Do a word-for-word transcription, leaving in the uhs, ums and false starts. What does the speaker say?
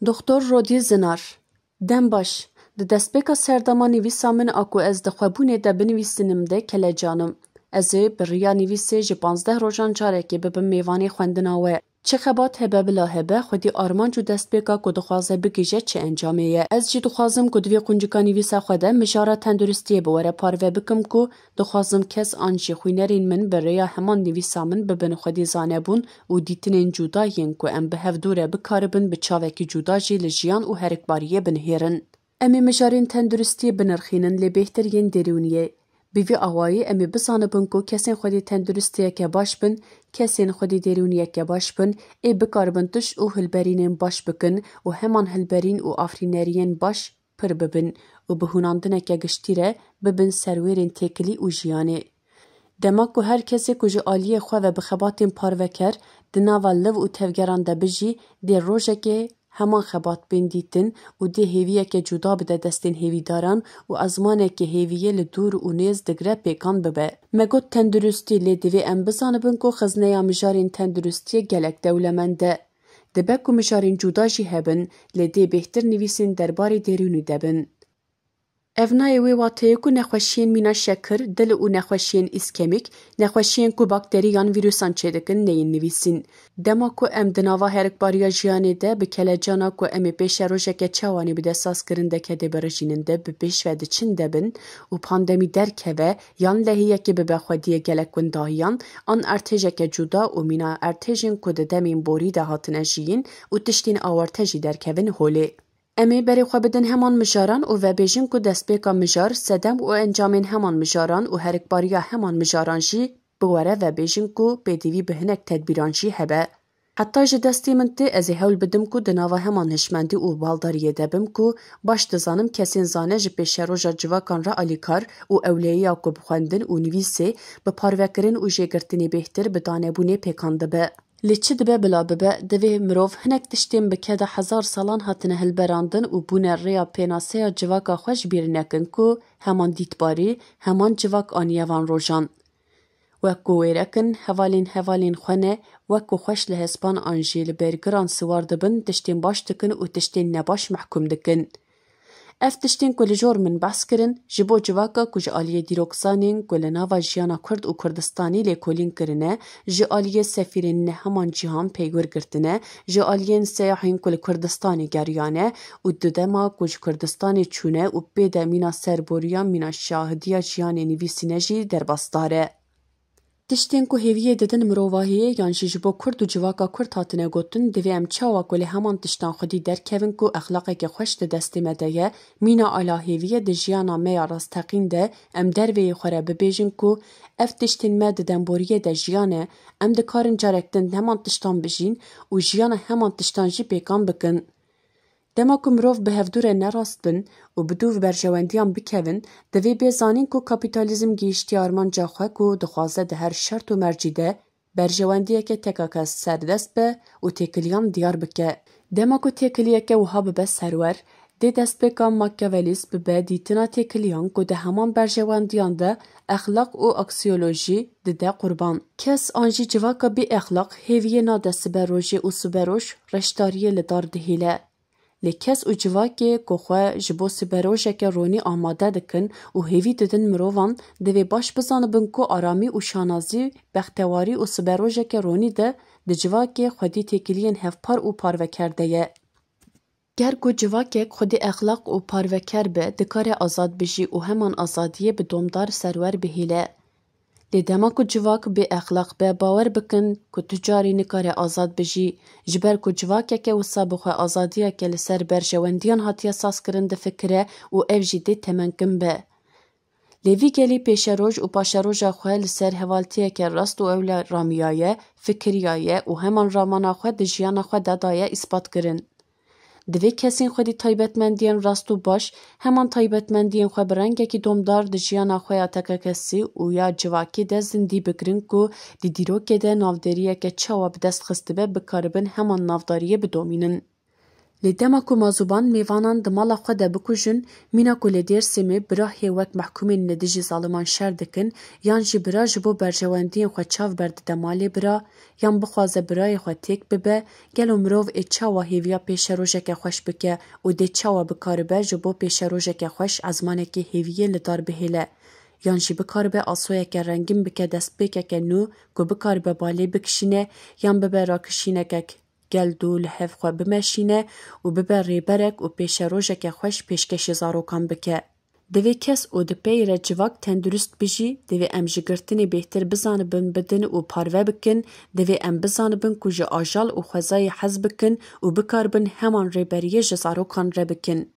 Doktor Rodî Zinar. Dem baş. Di destpêka serdema nivîsa min a ku ez di xwebûnê de binivîsinim de kelecanim. Ez ê bi riya nivîsê ji panzdeh rojan carekê bibim mêvanê xwendina we. Çi xebat hebe bila hebe, xwedî armanc û destpêka ku dixwaze bigihîje çi encamê ye. Ez jî dixwazim ku di vê quncika nivîsa xwe de mijara tenduristiyê bi we re parve bikim ku dixwazim kes an jî xwînerên min bi rêya heman nivîsa min bibin xwedî zanebûn û dîtinên cuda yên ku em bi hev dû re bikaribin bi çavekî cuda jî li jiyan û herikbariyê binihêrin. Em ê mijarên tenduristiyê binirxînin, lê bêhtir yên derûniyê. Bi vî awayî em ê bizanibin ku kesên xwedî tenduristiyeke baş bin, kesên xwedî derûniyeke baş bin, ê bikaribin tişt û hilberînên baş bikin û heman hilberîn û afirîneriyên baş pir bibin û bi hûnandineke giştî re bibin serwêrên têkilî û jiyanê. Dema ku her kesê ku ji aliyê xwe ve bi xebatên parveker di nava liv û tevgeran de bijî, dê rojekê heman xebat bên dîtin û dê hêviyeke cuda bide destên hêvîdaran û ezmanekê hêviyê li dûr û nêz digre pêkan bibe. Me got tenduristî, lê divê em bizanibin ku xizneya mijarên tenduristiyê gelek dewlemend e. Dibe ku mijarên cuda jî hebin, lê dê bêhtir nivîsên derbarê derûnî de bin. Ev nayê wê wateyê ku nexweşiyên mîna şekir, dil û nexweşiyên îskemîk, nexweşiyên ku bakterî yan vîrusan çêdikin, neyên nivîsîn. Dema ku em di nava herikbariya jiyanê de bi kelecana ku em ê pêşerojeke çawanî bi dest sazkirin de kedê birijînin de bi pêş ve diçin de bin û pandemî derkeve yan lehiyekê bibe xwediyê gelek windahiyan, an erdhêjeke cuda û mîna erdhêjên ku di demên borî de hatine jiyîn û tiştên awarte jî derkevin holê. Em ê berê xwe bidin heman mijaran û vebêjin ku destpêka mijar, sedem û encamên heman mijaran û herikbariya heman mijaran jî bi we re vebêjin ku pêdivî bi hinek tedbîran jî hebe. Heta ji destê min tê, ez ê hewl bidim ku di nava heman hişmendî û baldariyê de bim ku baş dizanim kesên zane ji pêşeroja civakan re alîkar û ewleyiya ku bi xwendin û nivîsê, bi parvekirin û jêgirtinê bêhtir bi danebûnê pêkan dibe. Lê çi dibe bila bibe, divê mirov hinek tiştên bi keda hezar salan hatine hilberandin û bûne rêya pênaseya civaka xwe ji bîr nekin ku heman dîtbarî, heman civak aniye van rojan. Wek ku wêrekin, hevalên hevalên xwe ne, wek ku xweş li hespan an jî li bêrgiran siwar dibin, tiştên baş dikin û tiştên nebaş mehkûm dikin. Ev tiştên ku li jor min behs kirin, ji bo civaka ku ji aliyê dîrokzanên ku li nava jiyana Kurd û Kurdistanî lêkolîn kirine, ji aliyê sefîrên ne heman cîhan peywir girtine, ji aliyên seyahên ku li Kurdistanê geriyane û di dema ku ji Kurdistanê çûne û pê de mîna serboriya, mîna şahidiya jiyanê nivîsîne jî derbasdar e. Tiştên ku hêviyê didin mirovahiyê yan jî ji bo Kurd û civaka Kurd hatine gotin, divê em çawa ku li heman tiştan xwedî derkevin ku exlaqeke xweş di destê me de ye, mîna ala hêviyê di jiyana me ya rasteqîn de em derveyê xwe re bibêjin ku ev tiştên me di demboriyê de jiyane, em dikarin carek din heman tiştan bijîn û jiyana heman tiştan jî pêkan bikin. Dema ku mirov bi hevdû re nerast bin û bi dû berjewendiyan bikevin, divê bê zanîn ku kapîtalîzm gihîştiye armanca xwe ku dixwaze di her şert û mercî de berjewendiyeke tekakes serdest be û têkiliyan diyar bike. Dema ku têkiliyeke wiha bibe serwer, dê destpêka Machiavellis bibe dîtina têkiliyan ku di heman berjewendiyan de exlaq û aksiyolojî dide qurban. Kes an jî civaka bê exlaq hêviyê nade siberojê û siberoj reşdariyê li dar dihêle. Lê kes û civakê ku xwe ji bo siberojeke ronî amade dikin û hêvî didin mirovan, divê baş bizanibin ku aramî û şanazî, bextewarî û siberojeke ronî de di civakê xwedî têkiliyên hevpar û parveker de ye. Ger ku civakek xwedî exlaq û parveker be, dikare azad bijî û heman azadiyê bi domdar serwer bihêle. Lê dema ku civak bê exlaq be, bawer bikin ku tu carî nikare azad bijî, ji ber ku civakeke wisa bi xwe azadiyeke li ser berjewendiyan hatiye sazkirin difikire û ev jî dê temenkin be. Lê vî gelî pêşeroj û paşeroja xwe li ser hevaltiyeke rast û ewle ramiyaye, fikiriyaye û heman ramana xwe di jiyana xwe de daye îspat kirin. Divê kesên xwedî taybetmendiyên rast û baş, heman taybetmendiyên xwe bi rengekî domdar di jiyana xwe ya tekekesî û ya civakî de zindî bikirin ku di dîrokê de navderiyeke çawa bi dest xistibe bikaribin heman navdariyê bidomînin. Lê dema ku mazûban mêvanan di mala xwe de bikujin, mîna ku li Dêrsimê bira hê wek mehkûmên li dijî zaliman şer dikin, yan jî bira ji bo berjewendiyên xwe çav berdide malê bira, yan bixwaze birayê xwe têk bibe, gelo mirov ê çawa hêviya pêşerojeke xweş bike û dê çawa bikaribe ji bo pêşerojeke xweş ezmanekî hêviyê li dar bihêle? Yan jî bikaribe asoyeke rengîn bike destpêkeke nû ku bikaribe balê bikişîne yan bibe rakişînekek gel dû li hev xwe bimeşîne û bibe rêberek û pêşerojeke xweş pêşkêşî zarokan bike. Divê kes û di pey re civak tendurist bijî, divê em ji girtinê bêhtir bizanibin, bidin û parve bikin, divê em bizanibin ku ji ajal û xwezayê hez bikin û bikaribin heman rêberiyê ji zarokan re bikin.